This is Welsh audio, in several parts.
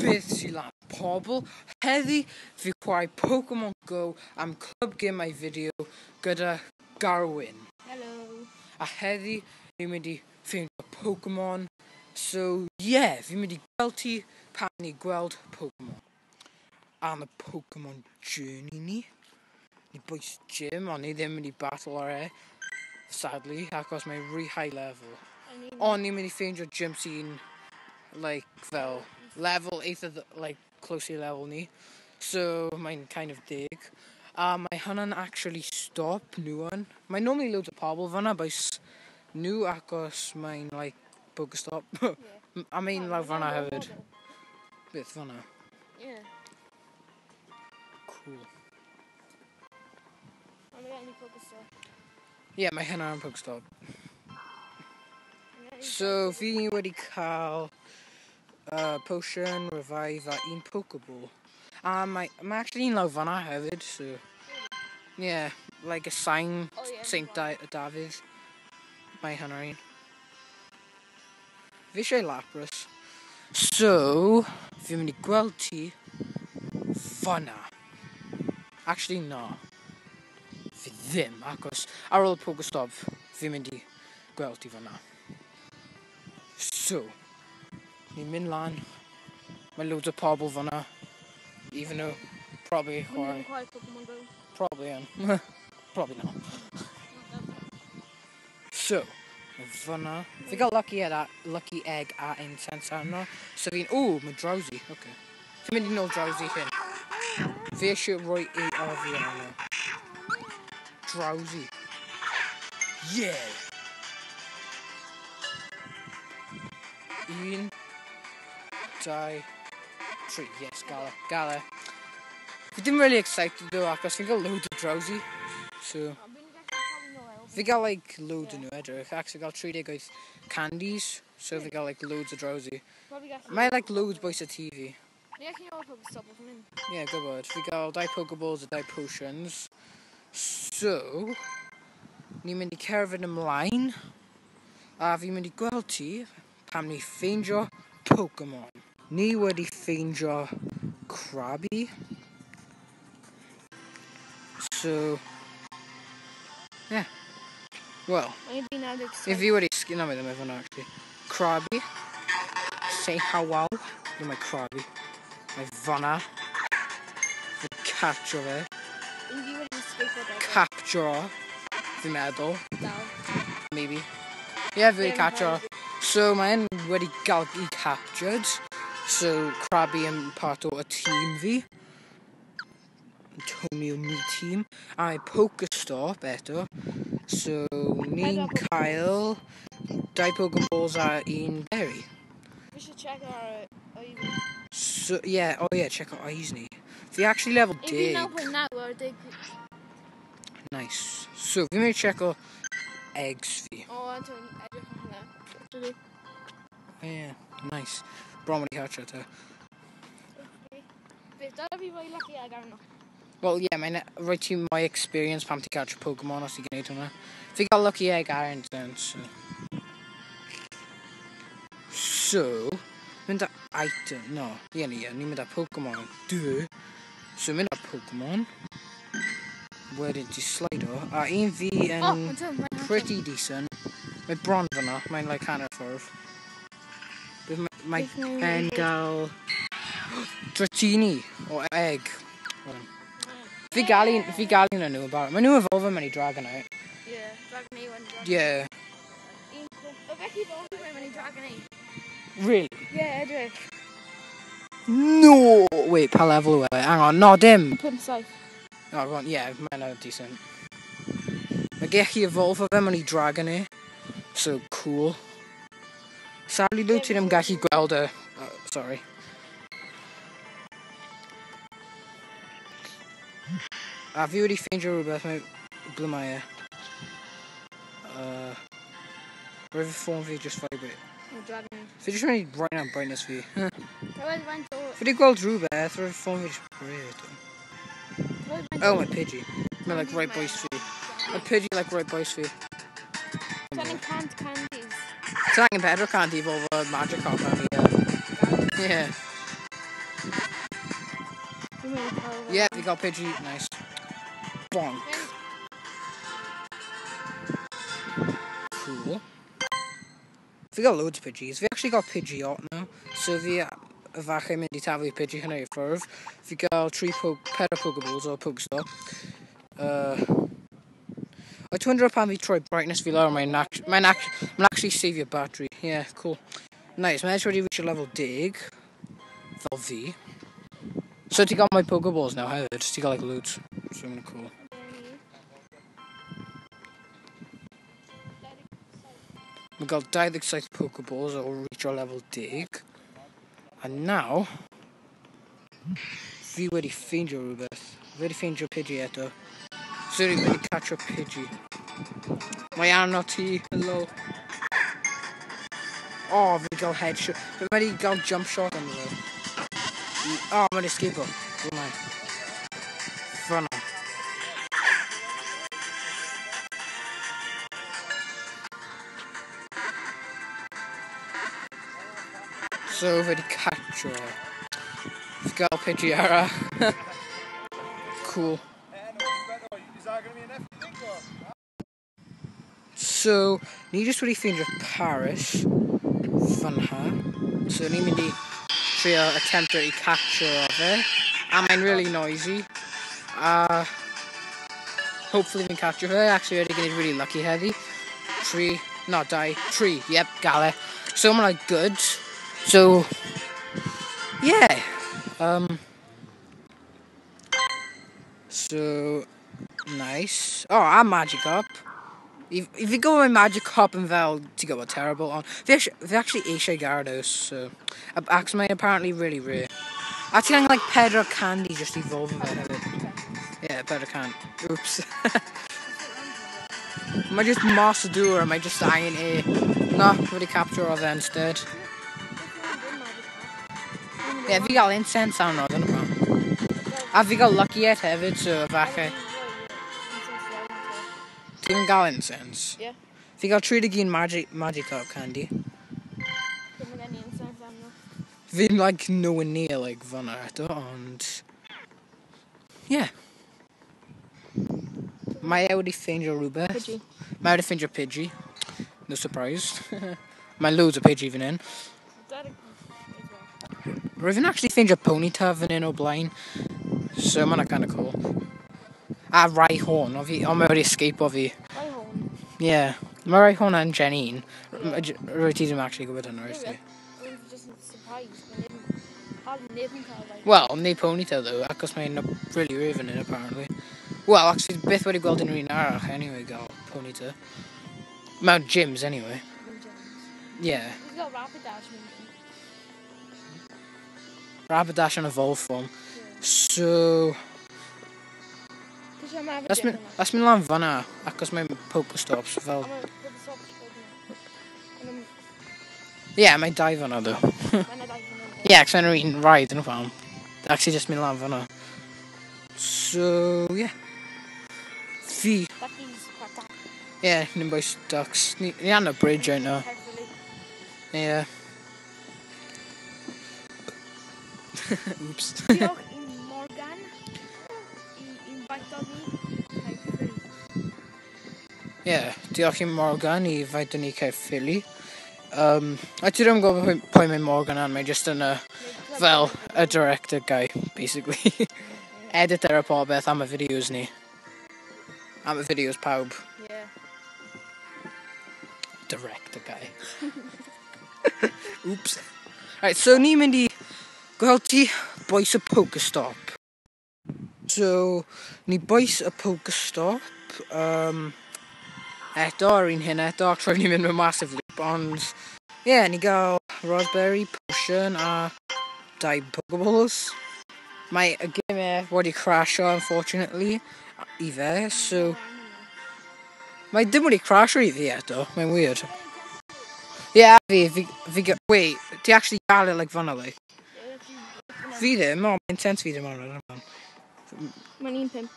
Beth sy'n lan pobl? Heddi fi chwarae Pokemon Go am Clwb Gemau Fideo gyda Garwyn. Hello. A heddi ni'n mynd i ffeindio Pokemon. So yeah, fi'n mynd i gweld ti pan ni gweld Pokemon. Am y Pokemon journey ni. Ni bwys gym, ond ni ddim mynd i battle ar e. Sadly, achos mae'n rhy high level. Ond ni'n mynd i ffeindio gym sy'n like fel level eitha like close i level ni. So mae'n kind of dig. A mae hwnna'n actually stop nhw yn. Mae normally loads o pobl fyna, but nhw achos mae'n like Pokestop. Yeah. A mae'n lawr fyna hefyd. Beth fyna? Yeah. Cool. I'm getting Pokestop. Yeah, mae hynna yn Pokestop. So, fi wedi cael potion, revive a un Pokeball. A mae actually un lawr fan'na hefyd, so... Yeah, like a sign, Oh, yeah, St Dafydd. Mae hynna un. Fi eisiau Lapras. So, fi'n mynd i gweld ti fan'na. Actually, no. Fi ddim, achos ar ôl Pokestop, fi'n mynd i gweld ti fan'na. So, ni'n mynd lan. Mae loads o pobl fan'na. Even though, probably chwarae. Chwarae Pokemon Go. Probably yn. Probably not. So, mae fan'na. Fi gael lucky egg a, lucky egg a incense arno. So fi'n... Ooh, mae Drowzee. Okay. Fi'n mynd i nôl Drowzee hyn. Fi eisiau rhoi AR fi arno. Drowzee. Yeah! 1, 2, 3. Yes, gael e. Gael e. Fi ddim really excited though, achos fi'n gael loads o Drowzee. So, fi gael like loads o nhw edrych. Actually gael 38 candies. So fi gael like loads o Drowzee. Mae like loads boys o TV. Ni gallu nôl Pokestop o fan hyn. Yeah, gwybod. Fi gael 2 Pokeballs a 2 potions. So, ni'n mynd i cerdded ymlaen. A fi'n mynd i gweld ti pam ni ffeindio Pokemon. Ni wedi ffeindio Krabby. So, yeah. Well, Mae'n fi'n add if fi wedi... Na, mae ddim efo hwnna, actually. Krabby. Say hello. You're my Krabby. Mae fanna. Fi'n capture fe. Un fi wedi escape o Capture. Fi'n meddwl. Dal. Maybe. Yeah, fi wedi Ddim capture. So mae'n wedi gael i captured. So Krabby yn part o y tîm fi. Antonio ni tîm. A mae Pokestop eto. So ni'n cael 2 Pokeballs a un berry. We should check our IV. So yeah, oh yeah, check out eyes ni. Fi actually level Un fi dig. 9.9 ar dig. Nice. So fi'n mynd i check o eggs fi. O, Anton, edrych ar hwnna. Actually. Yeah, nice. Bron wedi catch te. Beth, dal fi roi lucky egg arno. Well, yeah, mae'n rhoi ti mwy experience pam ti'n catch Pokemon os ti'n gwneud hwnna. Fi gael lucky egg ar instance. So, mynd â item, no, ie ni, ni'n mynd â Pokemon. Duh. So, mynd â Pokemon. Wedyn ti slido. A un fi yn O, Anton, mae'n pretty decent. Mae bron fyna, mae'n like hanner ffordd. Bydd mae Beth mae'n e'n wneud? gael Dratini o egg. Fi gael un o'n nhw yn barod. Mae nhw evolve mewn i Dragonite. Yeah, Dragonite one. Dragonite. Yeah. O, felly evolve mewn i Dragonite. Really? Yeah, edrych. No! Wait, pa level yw e? Hang on, no, dim. 5-7. Oh, right, yeah, mae'n decent. Mae gallu evolve fe mewn i Dragonite. So, cool. Sadly, though, ti ddim gallu gweld e. Sorry. A fi wedi ffeindio rhywbeth, mae... Ble mae e? Roedd y ffôn fi just vibrate. Dragonite. Fi just mynd i right now brightness fi. Roedd faint o... Fi wedi gweld rhywbeth, roedd y ffôn fi just vibrate. Oh, mae Pidgey. Mae like right boys fi. Mae Pidgey like right boys fi. Selling canned candies. Ti angen pedwar candy evolve Magikarp mewn i... Yeah. Yeah, fi gael Pidgey, nice. Bonk. Cool. Fi gael loads o Pidgeys. Fi actually gael Pidgeot now. So fi efallai mynd i taflu Pidgey hynny i ffwrdd. Fi gael 4 Pokeballs o Pokestop. I wonder pan fi troi brightness fi lawr, mae'n actually save your battery. Yeah, cool. Nice, mae'n wedi reach level 10. Fel fi. So ti gael my Pokeballs now hefyd, ti gael like loads. So mae'n cool. Mae'n gael 27 Pokeballs o reach o level 10. And now, fi wedi ffeindio rhywbeth. Fi wedi ffeindio Pidgey eto. So fi'n mynd i catch up Pidgey. Mae arno ti, hello. Oh, fi gael headshot. Fi wedi gael jump shot arno fe. Oh, mae'n escape o. Fyna. Fyna. So, fi wedi catch o. Fi gael Pidgey arall. Cool. So, ni jyst wedi ffeindio Paris fan ha. So, ni'n mynd i trio attempto i capture o fe. A mae'n really noisy. Hopefully fi'n capture fe. Actually, wedi gwneud really lucky heddi. 3, no, 2, 3. Yep, gael e. So, mae'n like good. So, yeah. So, nice. Oh, a Magikarp. If you go with Magikarp yn fel, ti'n gwybod, terrible, ond fi actually eisiau Gyarados, so... Ac mae'n apparently really rare. A ti'n angen, like, 4 candy just evolve fe hefyd. Yeah, 4 can. Oops. Mae just mas o dŵr a mae just angen e. Na, wedi capture o fe instead. Yeah, fi gael incense arno, dyna pam. A fi gael lucky yet hefyd, so falle. Ti'n gael incense? Yeah. Fi gael 31 Magikarp candy. Ddim yn gen i incense arno. Fi'n like nowhere near like fanna eto, ond... Yeah. Mae e wedi ffeindio rhywbeth. Pidgey. Mae wedi ffeindio Pidgey. No surprise. Mae loads o Pidgey fan hyn. Rwy'n fi'n actually ffeindio Ponyta fan hyn o blaen. So mae'n kind of cool. A Rhyhorn, ond mae wedi escape o fi. Rhyhorn? Yeah. Mae Rhyhorn yn Gen 1. Rwy ti ddim actually gwybod hynny, rwyt ti? Rwy'n just yn surprised. Neb yn cael Rhyhorn. Wel, neu Ponyta though, achos mae'n really rare fan hyn apparently. Well, actually, byth wedi gweld unrhyw un arall anyway gael Ponyta. Mewn gyms anyway. Mewn gyms. Yeah. We've got Rapidash mewn gym. Rapidash yn evolve form. So... Let's mynd lan fanna, achos mae'n Pokestops fel... Yeah, mae'n dau fanna though. Yeah, cos mae'n un ride yn y farm. Actually just mynd lan fanna. So, yeah. Fi. Yeah, ni'n bwys ducks. Ni on the bridge right now. Yeah. Oops. Diolch i Morgan i invito ni Caerffili. Yeah, diolch i Morgan i invito ni Caerffili. A ti ddim yn gwybod pwy mae Morgan an, mae just yn fel a director guy, basically. Editor a popeth am y fideos ni. Am y fideos pawb. Yeah. Director guy. Oops. Right, so ni'n mynd i gweld ti boys y Pokestop. So, ni boys y Pokestop. Eto, ar un hyn eto, trwy ni'n mynd mewn massive loop, ond... Yeah, ni gael Raspberry, Potion a 2 Pokeballs. Mae y game wedi crasho, unfortunately, i fe, so... Mae dim wedi crasho i fi eto, mae'n weird. Yeah, fi, wait, ti actually gael e, like, fanna, like? Fi ddim, o, mae'n intense fi ddim arno. Mae'n 1.5.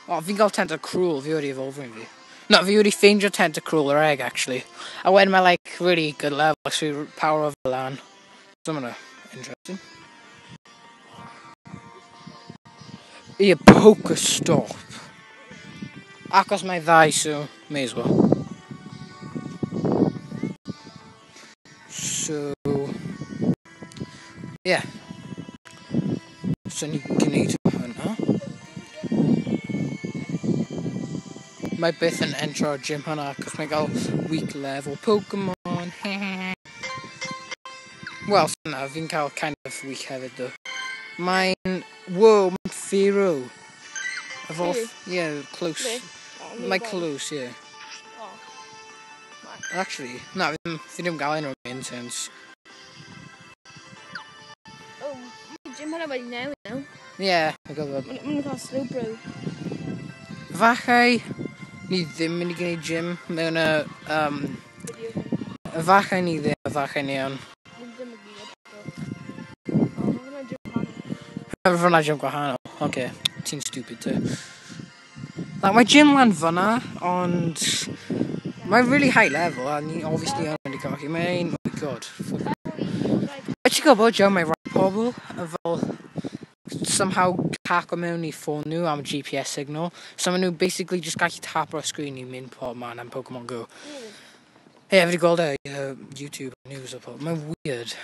O, fi'n gael Tentacruel, fi wedi evolving fi. No, fi wedi ffeindio Tentacruel yr egg, actually. A wedyn mae, like, really good level, so power of the lan. So mae'n interesting. I y Pokestop. Acos mae ddau, so may as well. So, yeah. So ni gwneud hwnna. Mae byth yn entro gym hwnna, cos mae'n gael weak level Pokemon. Wel, na, fi'n cael kind of weak hefyd, though. Mae'n... Whoa, mae'n Fearow. Evolve, yeah, close. Mae close, yeah. Oh. Actually, na, fi ddim gael unrhyw incense. Oh, mae gym hwnna wedi newid now. Yeah, I got that. Mae'n cael Slowbro. Fachai ni ddim mynd i gwneud gym mewn y... Video. Fachai ni ddim, fachai ni yn. Ni ddim yn gwybod. Oh, mae hwnna'n gym gwahanol. Fyna gym gwahanol. Oce, ti'n stupid too. Like, mae gym lan fyna, ond... Mae'n really high level, a ni obviously yn mynd i colli. Mae'n... Oh my god. A ti'n gwybod, Joe, mae rai pobl fel somehow hack o mewn i ffôn nhw am GPS signal. So maen nhw basically just gallu tap o'r screen i mynd pob man am Pokemon Go. Hey, fi wedi gweld e YouTube news o pob. Mae'n weird.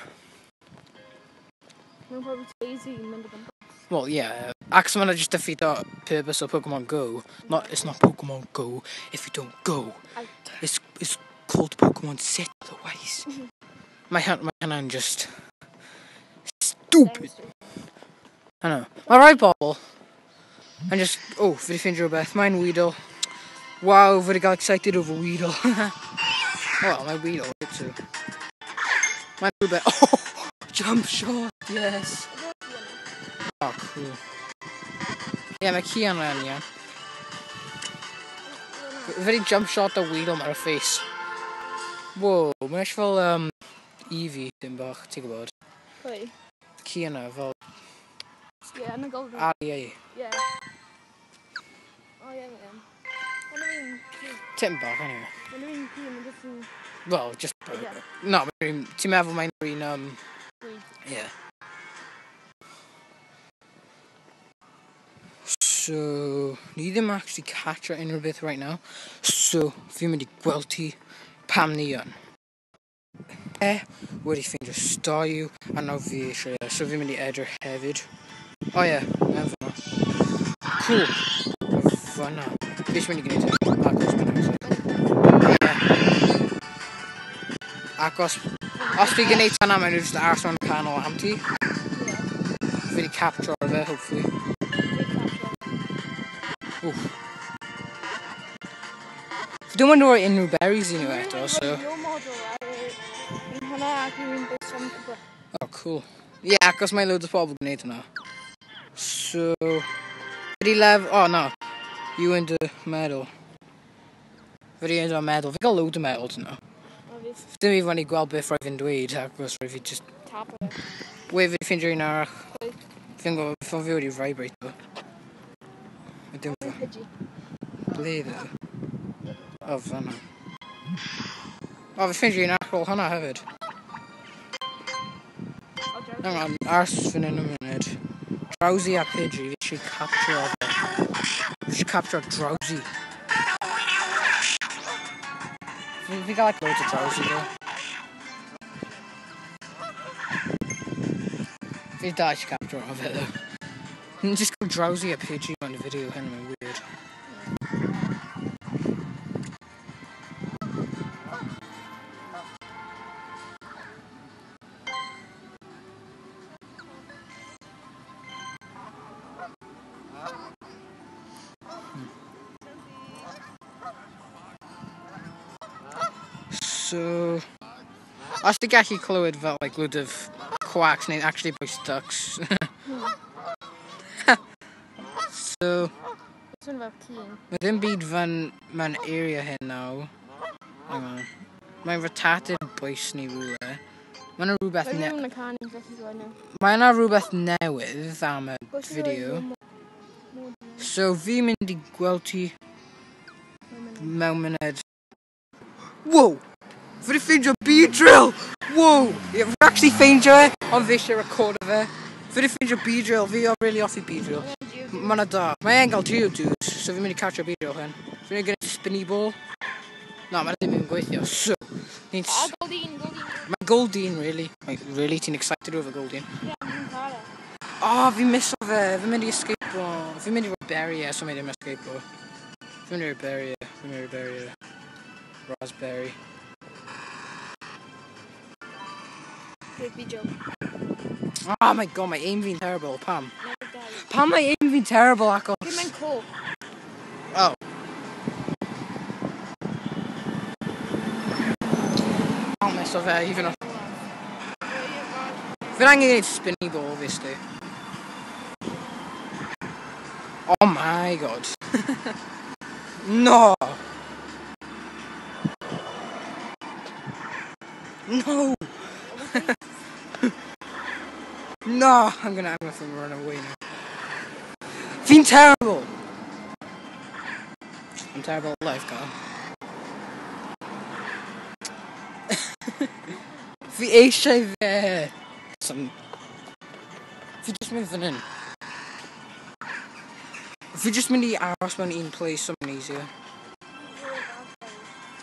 Mae'n probably too easy i mynd o gwmpas. Well, yeah. Ac maen nhw just defeat o purpose o Pokemon Go. Not, it's not Pokemon Go if you don't go. Out. It's called Pokemon Sit otherwise. Mae hynna'n just stupid. I know. Mae rai bobl yn just, oh, fi wedi ffeindio rhywbeth. Mae'n Weedle. Wow, fi wedi gael excited over Weedle. Well, mae Weedle, too. Mae'n rhywbeth, oh, jump shot, yes. Oh, cool. Yeah, mae ci yn iawn. Fi wedi jump shot o Weedle ar y face. Whoa, mae'n eisiau fel Eevee, dim bach, ti'n gwybod? Pwy? Ci yna, fel Yeah, yn y golden. REA. Yeah. Oh, yeah, mae yn. Mae'n un ci. Tim bach, anyway. Mae'n un ci, mae'n just yn Well, just... Yeah. No, ti'n meddwl mae'n un... Breed. Yeah. So, ni ddim actually catch unrhyw beth right now. So, fi'n mynd i gweld ti pam ni yn. Wedi ffeindio Staryu, a nawr fi eisiau, so fi'n mynd i edrych hefyd. Oh yeah, mae'n fyna. Cool. Fyna. Fi eisiau mynd i gwneud hyn, acos mae'n amser. Yeah. Acos, os fi'n gwneud hynna, mae'n just aros mewn canol am ti. Fi wedi capture fe, hopefully. Oof. Fi ddim yn rhoi unrhyw berries i nhw eto, so... Oh, cool. Yeah, acos mae loads o pobl gwneud hwnna. So... Fi lef... Oh, no. You earned a medal. Fi wedi earned a medal. Fi gael loads o medals yna. Fi ddim even i gweld beth rhaid fi'n dweud, acos rhaid fi just... Tap. Wait, fi wedi ffeindio un arall. Fi'n gwybod, fi wedi vibrate o. Dim ble dde? O, fanna. O, fi ffeindio un arall hwnna hefyd. Hang on, aros fan hyn y munud. Drowzee a Pidgey, fi eisiau capture o fe. Fi eisiau capture Drowzee. Fi gael like loads o Drowzee though. Fi da eisiau capture o fe though. Just go Drowzee a Pidgey on the video, hyn mae'n weird. So, os ti gallu clywed fel like load of quacks neu actually by ducks. So, mae ddim byd fan mewn area hyn nawr. Hang on. Mae'n rotated bwys ni rhywle. Mae yna rhywbeth Mae yna rhywbeth newydd am y fideo. So fi'n mynd i gweld ti mewn munud. Whoa! Fi wedi ffeindio Beedrill! Whoa! Yeah, fi actually ffeindio e, ond fi eisiau record o fe. Fi wedi ffeindio Beedrill, fi o really hoffi Beedrill. Mae'n da. Mae e'n gael Geodude, so fi'n mynd i catch o Beedrill hyn. Fi'n mynd i gwneud spinny ball. Na, mae'n ddim yn gweithio, so... Ni'n... A Goldeen, Goldeen. Mae Goldeen, really. Mae, really, ti'n excited over Goldeen? Ie, fi'n cael e. Oh, fi'n miso fe. Fi'n mynd i escape o. Fi'n mynd i roi berry e, so mae ddim escape o. Fi'n mynd i roi berry e. Fi'n mynd i roi berry e. Raspberry. Great Beedrill. Oh my god, mae aim fi'n terrible. Pam? Never die. Pam mae aim fi'n terrible achos... Dwi'n mynd coch. Oh. I'll miss o fe, even if... Fi'n angen gwneud spinny ball, obviously. Oh my god. No! No! No! I'm gonna run away now. Fi'n terrible! I'm terrible at life, Carl. Fi eisiau fe! Some... Fi just mynd fan hyn. Fi just mynd i aros mewn un place, so mae'n easier.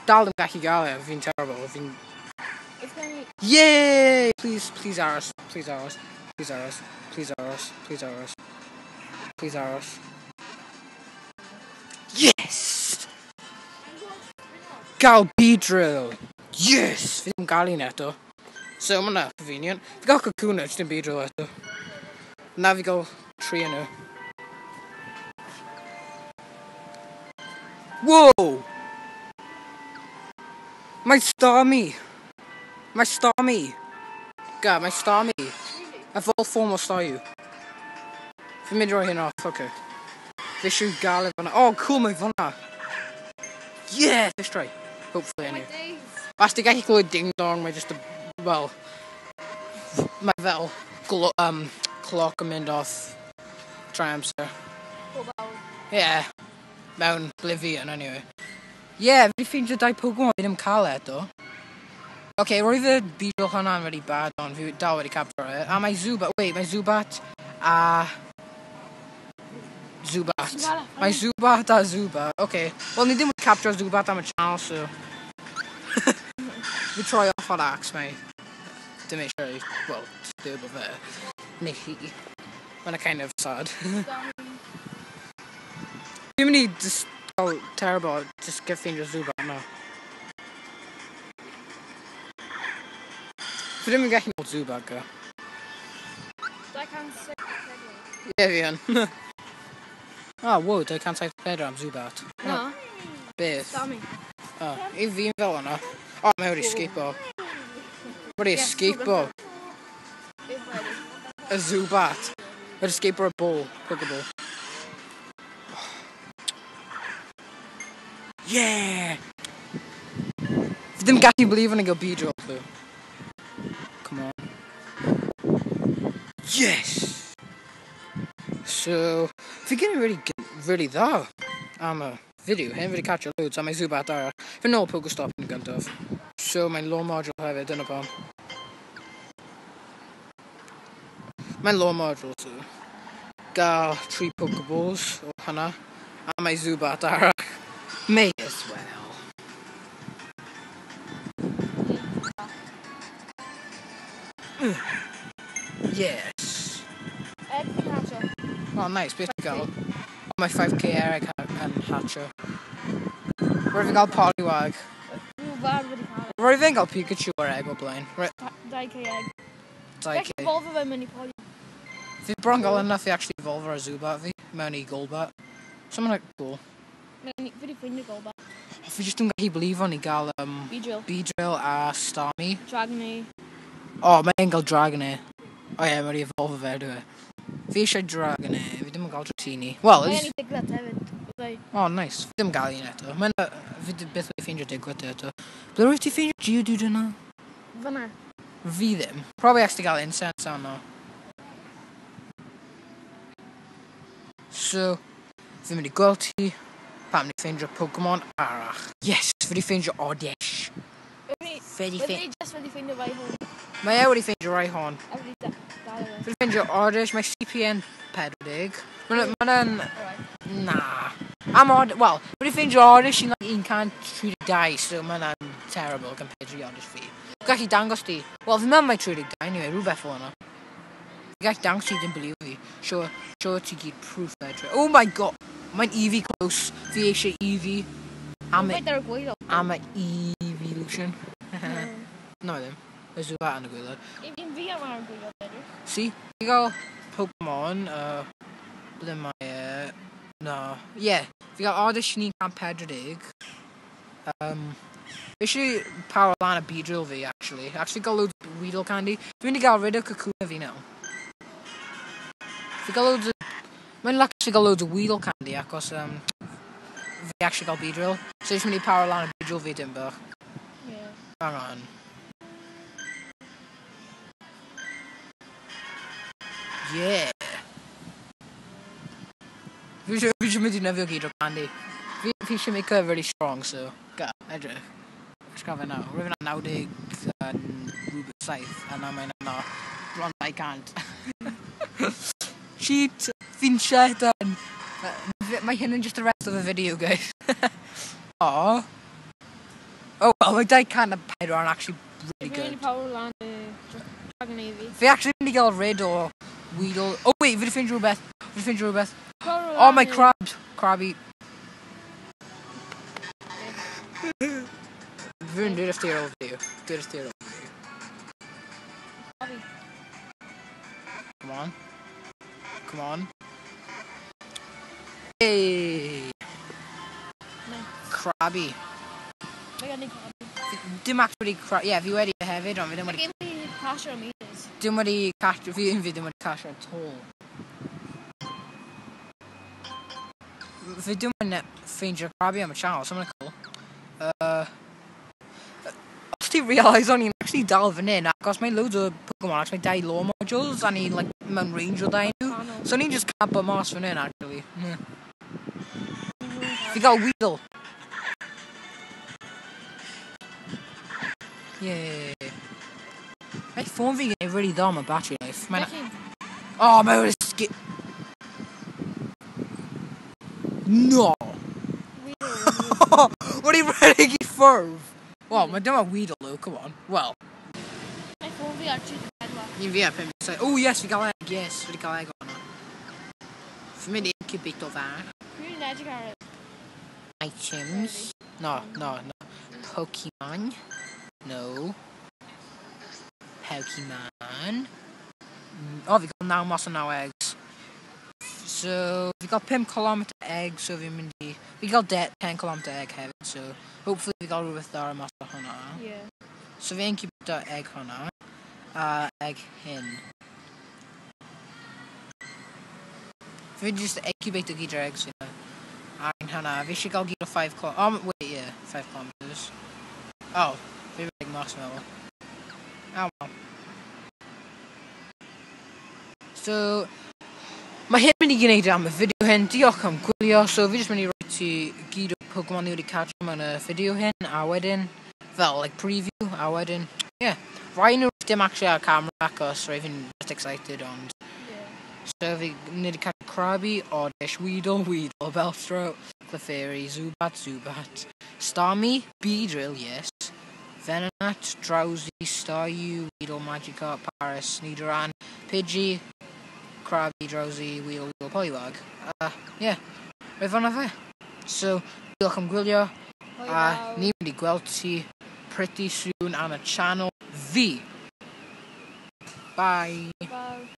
Dal ddim gallu gael e, fi'n terrible, fi'n... Yay! Please, please aros, please aros, please aros, please aros, please aros, please aros. Yes! Gael Beedrill! Yes! Fi ddim gael un eto. So, mae hwnna convenient. Fi gael Kakuna, jyst dim Beedrill eto. Na fi gael tri yn nhw. Whoa! Mae Starmie! Mae Starmie! God, mae Starmie! Evolve form o Staryu. Fi'n mynd i roi hyn off, okay. Fi eisiau gael e fan'na. Oh, cool, mae fan'na! Yeah! Fish try. Hopefully, anyway. Os ti gallu clywed ding dong, mae just a... Well... Mae fel... Clock yn mynd off. Try amser. Yeah. Mewn Oblivion, anyway. Yeah, fi ffeindio dau Pokemon fi ddim cael eto. Okay, roedd y Beedrill hwnna'n really bad, ond fi dal wedi capture e. A mae Zubat, wait, mae Zubat a... Zubat. Mae Zubat a Zubat, okay. Wel, ni ddim wedi capture Zubat am y channel, so... Fi troi off ar axe, mae. Dim eisiau, well, disturb o fe. Neu hi. Mae'n kind of sad. Fi'n mynd i just gael terrible, just get ffeindio Zubat now. Fi ddim yn gallu nôl Zubat, go. 274. Ie, fi yn. Oh, wow, 274 am Zubat. Na. Beth? Starmie. Oh, i fi'n fel yna. Oh, mae wedi escape-o. Wedi escape-o. Beth wedi? Y Zubat. Wedi escape-o y ball, Pokeball. Yeah! Fi ddim gallu believe yn gael Beedrill, though. Come on. Yes! So, fi gen really, really dda am y fideo hyn, fi wedi catch loads am ei Zubat arall. Fi nôl Pokestop yn gyntaf. So, mae'n lore module hefyd, dyna pam. Mae'n lore module, so. Gael 3 Pokeballs o hynna. A mae Zubat arall. May as well. Yes. Egg fi'n hatcho. Oh, nice. Beth ti'n gael? Oh, mae 5k egg yn hatcho. Rwy'n fi'n gael Poliwag. Rwy'n wedi cael e. Rwy'n fi'n gael Pikachu ar egg o blaen. 2k egg. 2k. Felly evolve fe mewn i Poli. Fi bron gael enough i actually evolve ar Zubat fi. Mewn i Golbat. So mae'n cool. Fi wedi ffeindio Golbat. Oh, fi jyst yn gallu believe o'n i gael Beedrill. Beedrill a Starmie. Dragonair. Oh, mae'n gael Dragonair. Oh ie, yeah, mae'n evolve fe, dwi e. Fi eisiau Dragonair, fi ddim yn gael Dratini. Well, Mae gen i Diglett hefyd. Oh, nice. Fi ddim yn gael un eto. Mae'n... Fi byth wedi ffeindio Diglett eto. Ble rwyt ti ffeindio Geodude yna? Fyna. Fi ddim. Probably actually gael incense arno. So, fi'n mynd i gweld ti pan ni ffeindio Pokemon arall. Yes, fi wedi ffeindio Oddish. Fi wedi just wedi ffeindio Rhyhorn. Mae e wedi ffeindio Rhyhorn. A wedi dal e. Fi wedi ffeindio Oddish, mae CPN 140. Mae'n... Na. Am odd... Wel, wedi ffeindio Oddish sy'n like 132, so mae'n terrible compared to Oddish fi. Gallu dangos ti. Wel, fi'n meddwl mae 32 anyway, rhywbeth fel yna. Gallu dangos ti, dim believe fi. Sure, sure ti gyd proof edrych. Oh my god! Mae'n Eevee close. Fi eisiau Eevee. Am y am y evolution. No, ddim. Y Zubat yn y gwaelod. Un fi am ar y gwaelod edrych. See? Fi gael Pokemon, ble mae e? Na. Yeah. Fi gael Oddish 140. Fi eisiau power lan y Beedrill fi, actually. Actually gael loads of Weedle candy. Fi'n mynd i gael rid o Kakuna fi nawr. Fi gael loads o... Mae'n lucky fi gael loads o Weedle candy achos fi actually gael Beedrill. So jyst mynd i power lan y Beedrill fi dim bach. Yeah. Hang on. Yeah. Fi eisiau mynd i nefio gyd o candy. Fi eisiau make her really strong, so... Ga, edrych. Ys gael fe nawr. Rwy'n 90 rhywbeth 7, a nawr mae'n yna bron 200. Cheat! Fi'n cheaten! Mae hyn yn just the rest of the video, guys. Aww. Oh, well, mae 204 yn actually really Fi'n mynd good. i power lan y Dragon Eevee. Fi actually mynd i gael rid o Weedle. Oh wait, fi wedi ffeindio rhywbeth. Fi wedi ffeindio rhywbeth. Power Oh, lan my y- crabs. Crabby. Fi'n dweud wrth ti ar ôl video. Dweud wrth ti ar ôl video. Crabby. Come on. Come on. Hey! Nice. Crabby. Mae gen i Crabby. Dim actually crab... Yeah, fi wedi hefyd, ond fi ddim Mae wedi... gen i catch am ages. Dim wedi catch... Fi ddim wedi catch at all. Fi ddim yn ffeindio Krabby am y channel, so mae'n cool. Os ti realise o'n i'n actually dal fan hyn, achos mae loads o Pokemon, achos mae dau lore modules, a ni'n like, mewn range o dau nhw. Canol. So ni'n just campo mas fan hyn, actually. Fi gael Weedle. Yeah. Mae ffôn fi yn really dda am y battery life. Mae'n... Felly, Oh, mae wedi skip... No! Weedle. Wedi rhedeg i ffwrdd! Wel, mae dyma Weedle though, come on. Wel, Mae ffôn fi ar 34. un fi ar 57. Oh yes, fi gael egg, yes, fi wedi cael egg o'na. Fi'n mynd i incubate o fa. Dwi'n edrych ar y... Items. No, no, no. Pokemon. No. Pokemon. Oh, fi gael 9 mas o 9 eggs. So, fi gael 5 km egg, so fi'n mynd i... Fi gael 10 km egg hefyd, so hopefully fi gael rhywbeth dda mas o hwnna. Yeah. So fi incubate egg hwnna, a egg hyn. Fi just incubate gyd o'r eggs fi na. A un hwnna, fi eisiau gael gyd o 5 km... Oh, wait, yeah, 5 kilometers. Oh, fi wedi mas meddwl. Oh, well. So, mae hyn mynd i gwneud am y fideo hyn. Diolch am gwylio. So, fi jyst mynd i roi ti gyd o Pokemon ni wedi catch mewn y fideo hyn, a wedyn, fel, like, preview, a wedyn, yeah. Rai nhw dim actually ar camera achos rai fi'n just excited, ond... Yeah. So, fi ni wedi catch Krabby, Oddish, Weedle, Weedle, Bellsprout, Clefairy, Zubat, Zubat, Starmie, Beedrill, yes, Venonat, Drowzee, Staryu, Weedle, Magikarp, Paris, Nidoran, Pidgey, Krabby, Drowzee, Weedle, Weedle, Poliwag. Yeah, roedd fan'na fe. So, diolch am gwylio, Hwyl a fawr. ni'n mynd i gweld ti pretty soon am y channel fi. Bye. Bye.